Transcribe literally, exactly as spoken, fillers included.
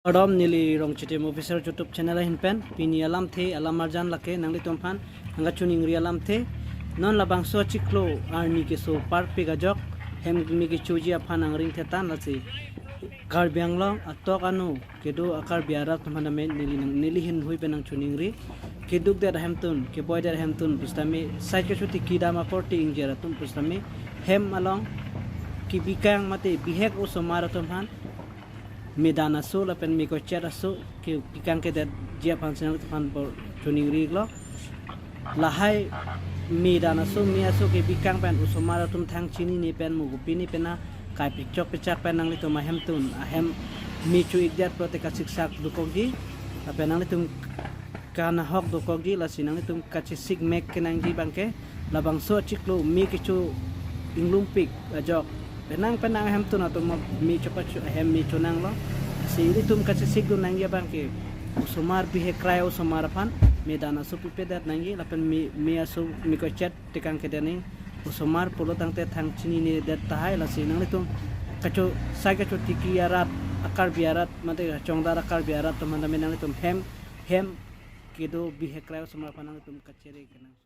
Kardom, neli Rongchitim Official YouTube channel ahin pen pini alamthe, alam arjan lake nanglitum aphan nangkachiningri alamthe. Non labangso achiklo arni keso parpik ajok hem me kechoji aphan angring thetan, lasi Karbi Anglong atok anu kedo a-Karbi arat atum aphan tame neli nang, neli hinhui pen nangchiningri. Keduk det ahemtun, keboi det ahemtun pusitame, sai kechotiki dam akorte ingjir atum pusitame, hem along kebikang mate bihek osomar atum aphan me dan aso lapen me kochet aso kebikang kedetji aphansi nanglitum aphan bor chiningri lo. Lahai me dan aso, me aso kebikang pen osomar atum thang chinine pen mo kopine pen a kai pichok pichak pen nanglitum ahemtun ahem me cho-ikdet pulote kasiksak dokokji, lapen nanglitum kanahok dokokji, lasi nanglitum kachesik mek kenangji abangke labangso achiklo me kecho inglumpik ajok penang penang ahemtun atum me chopacho ahem me chonanglo. Si ilitum kachesik do nangji abangke osomar bihek krai osomar aphan me dan aso pipedet nangji lapen me, me aso me kochet tekang kedet nangji. Osomar pulo tangte thang chinine det tahai, lasi nanglitum kacho, sai kechotiki arat a-Karbi arat mate kachongdar a-Karbi arat atum aphan tame nanglitum hem, hem kedo bihek krai osomar aphan nanglitum kachere kenang.